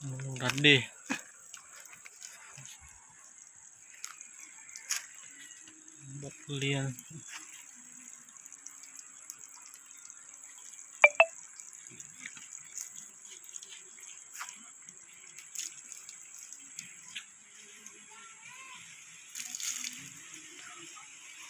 Lub da dej, npoj liab.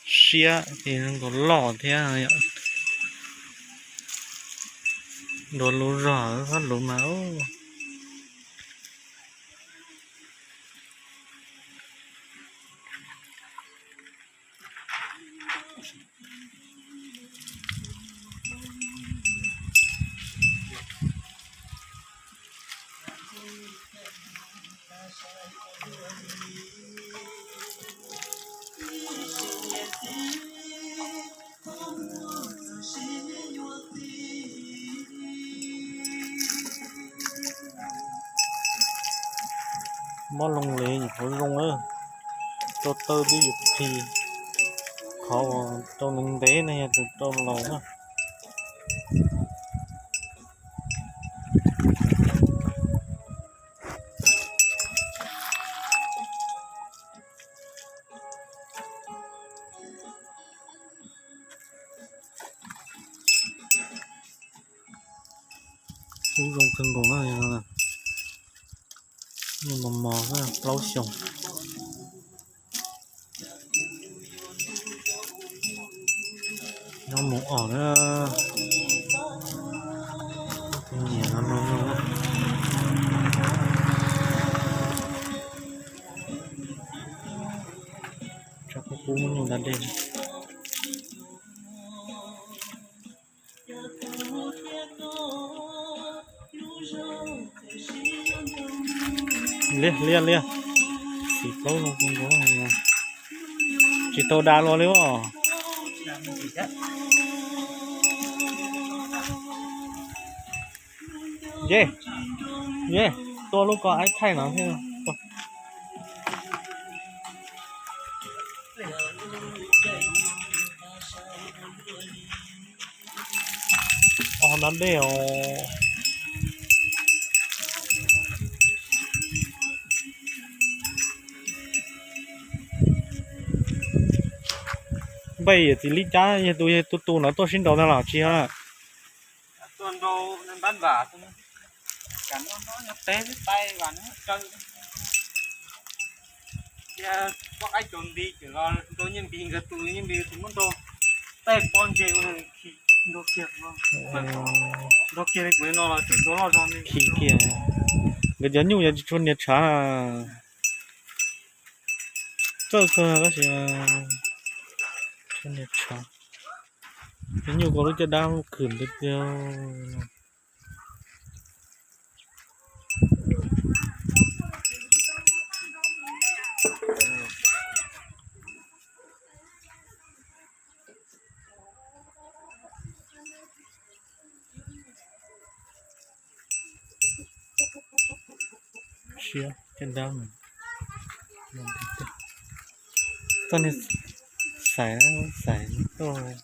Siab ces nkaus loj thiab. Nrov luv zog, fab luv mas. Mob loo lev nyuam qhuav zoo na, rau taw twb yuav qhi, qhov uas rau ntev ntev no yog tus rau laus na. Kub zoo kawg nkaus na, nyuj mos mos xwb, plaub xyoos. Nyob mus os na, nyiam no no no. Tso kuv kub muab nyuj da dej. Liab liab liab, xim plaub zoo kawg nkaus, tsis tau da luaj li os. Ye, ye, tua lub ko aib thaij no thiab. Os, da dej os. Npaj yawm txiv Lib Cab yog tus, yog tus tus no tuaj sib nraus ntag los tsis yog? Khi kiag, nkawd cov nyuj yog tsis tshua nias tshav. Txawj kawg tab sis tsis tshua nias tshav. Cov nyuj ko lub caj dab khwm ntiag tiag. Siab caj dab. Txoj niag xaiv xaiv tuaj.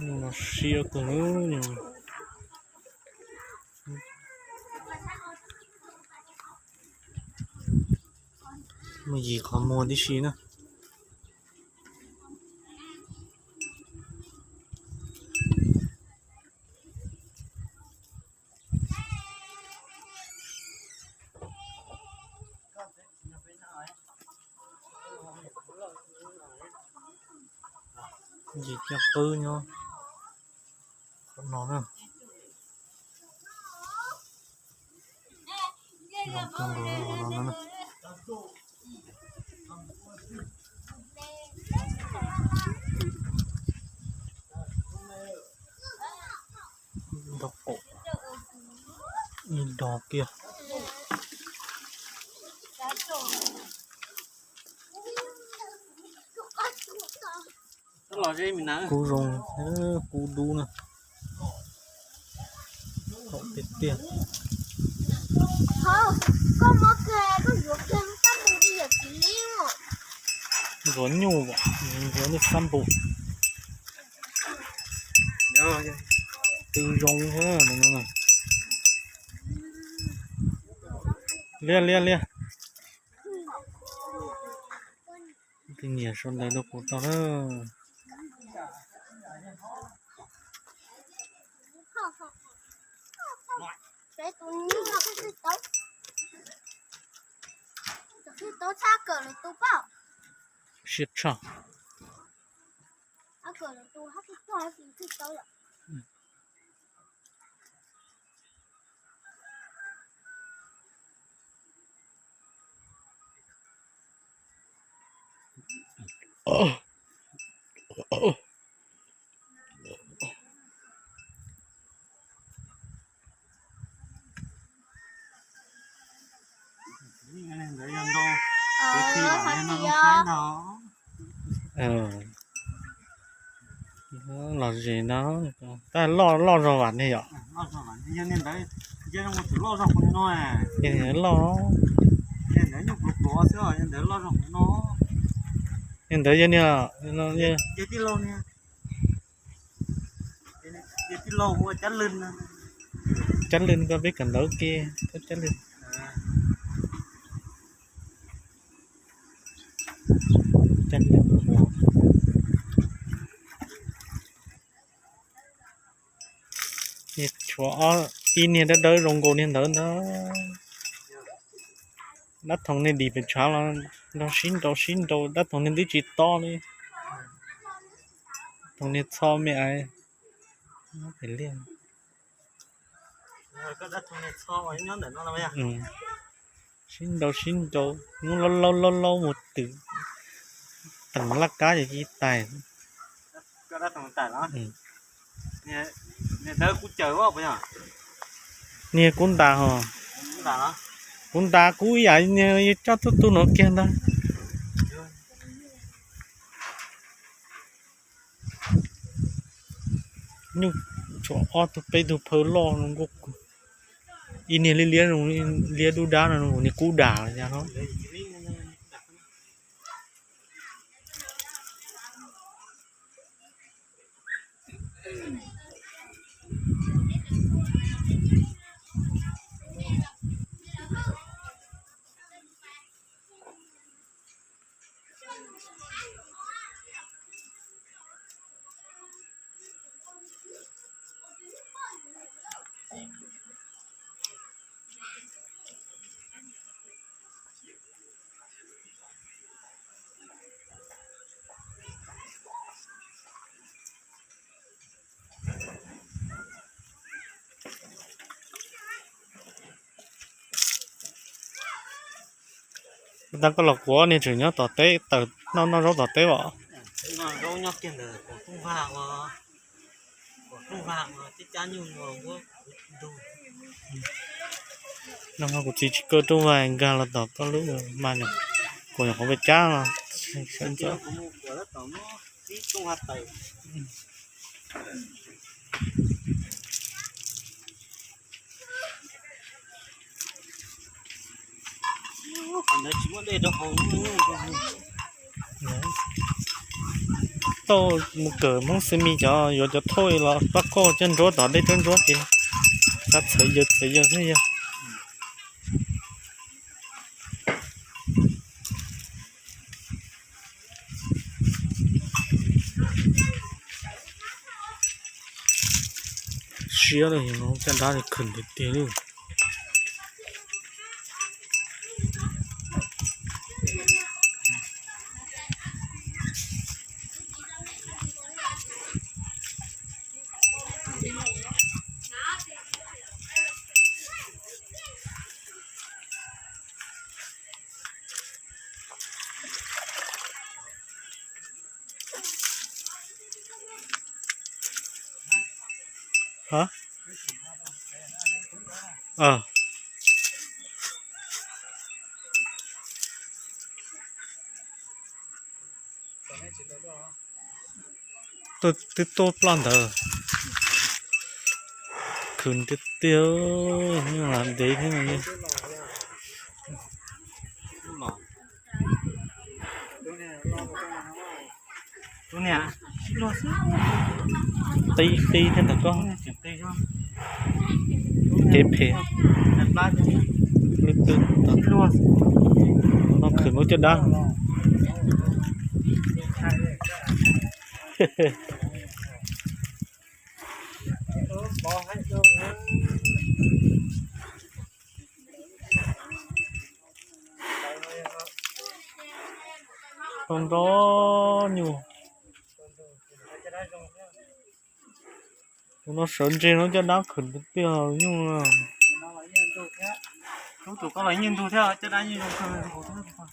Nyuj no siab kawg li. Mus yim qhov muag tib si na. Yim coj qwb nyob qhov no na. Zoo kawg nkaus qhov no na. Ntau qaum ib dos kiag. Kub zoo, kub dub na. Haum tiag tiag. Ntxuav nyuj, ntxuav nyuj xab npum. Tw zoo. Liaj liaj liaj. Tus nyiam sau ntawv rau kuv tau na. Siab tshaj. Los zem no, tab loj loj zog vam ne yom. Loj. Yog ntawd yog niag, Cab lwj ko peb kawm ntawv ke, cab lwj. Cab lwj. Tshuav ib niag dawb dawb zoo nkaus niag ntawd ntag. Dab thoom niag dim pes tshav los nrog sib nraus sib nraus, dab thoom niag twb tsis tob li. Thoom niag txho me ais. Pem liaj. Sib nraus sib nraus, muab laub laub laub laub mus twm teem laj kab ces ib tais. Niag kub ntas hos, kub ntas kub ib yam, coj tuj tuj no kiag ntag. Nyuj tshuav ob tug peb tug phaw loj zoo nkauj kawg. Ib niag liab liab zoo, liab dub dab no, niag kub das los yog no. Tag koj los kuv niag tseem nyob tom teb, tawm noj noj zaub tom teb os. No kuv txiv tsis kaw rooj vag, nkag los tom koj lub mas, kuv nyuam qhuav pes cab los sawv ntxov. Tau mus kawm Hmoob Xeem Mis cov yuav cov thauj los pab koj coj ntsuab tom dej coj ntsuab ces xav txhawv yawg txhawv yawg thiab yog. Siab li no caj dab li khwm tiag tiag li. Twb tuaj ploj ntawd. Khwv tiag tiag, ntev thiab. Qi qi thiab ntag koj. Kev phem. Lub twg no khwv lub caj dab. Nrov nrov nyuj. Tus no sawv ntseg no caj dab khwv tiag tiag nyuj. Tus koj los nyiaj ntug thiab caj dab nyiaj zoo kawg.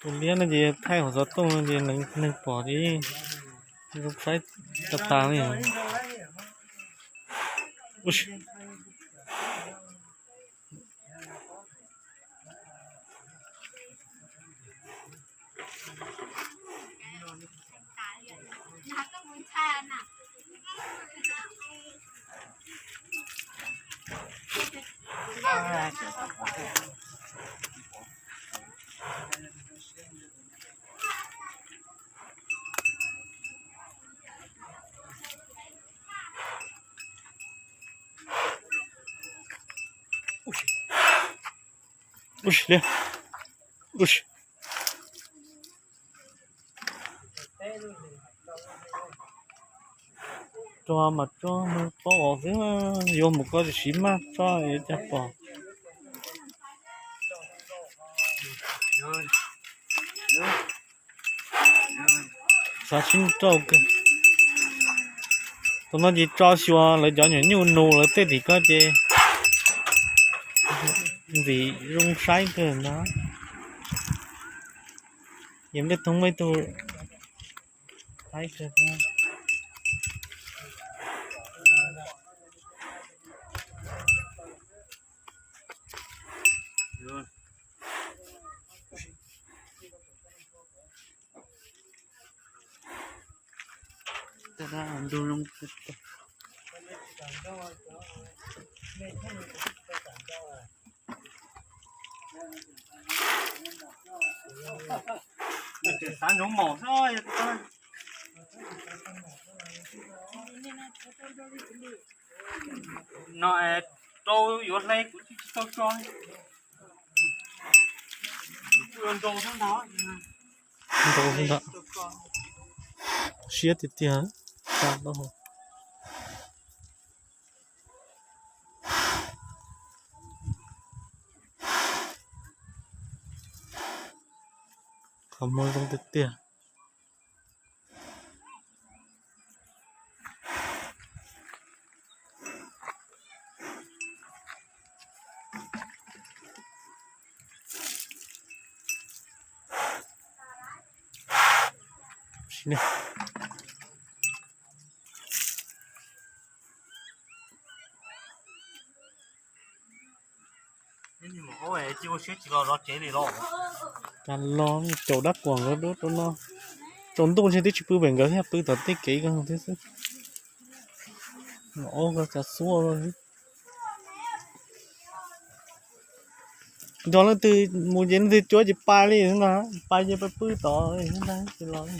Tus liab no ces thaij hauv xov tooj no ces neeg pom ces zoo saib tas tas li. Tso mas tso mus pov os xwb, yuav mus koj tsis siv maj tso yuav cas pom. Xav sib rauj kawg. Tus no ces tso xyuas lawv cov nyuam nyuj nus lawv tej tim ko ces ntxim zoo saib kawg ntag. Ces npej thoob muaj ib tug thaib kawg. Xav ntsoov mom xwb. No rau yuav hle kuv tsis tau tso. Nrau ntag. Siab tiag tiag. Qhov muag zoo tiag tiag. Cas los caum dab kuam nkawd dub rau no. Tsaus ntuj ntshe twb tsis pw pem nkawd thiab, pw tom tej kev ko thiab xwb. Los ob ko cas xuab los. Nrog leej twg mus ces leej twg cuab ces pais li ntag, pais ces pais pw tod li ntag tsis los.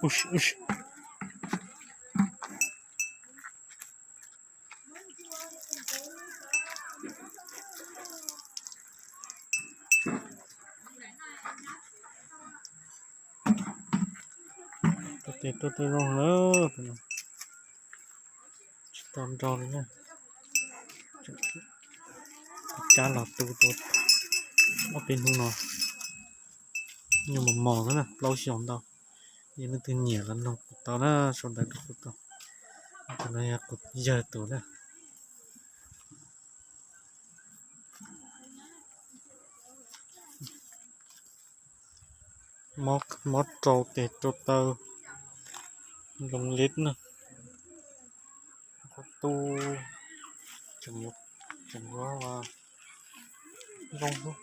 Ub, ub. Tuaj tes tuaj tuaj zoo na, tsis tau nrau li na. Cab los tu tau ob peb hnub no, nyuag mos mos xwb na, plaub xyoos ntau. Yog leej twg nyiam los nug kuv tau na, sau ntawv rau kuv tau. Tus no yog kuv yawg tus na. Mob rau tes rau taw, zoo li na. Kuv tu tseem yuav zoo,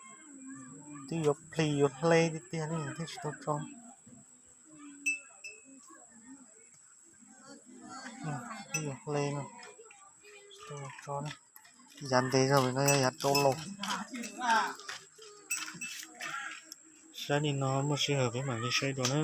twb yuav plig yuav hle tiag tiag li thiaj tsis tau tso. Twb yuav hle no, tsis tau tso. Yav ntev zog no yog yav rau laus. Saib li no muaj sij hawm peb mam li saib dua na.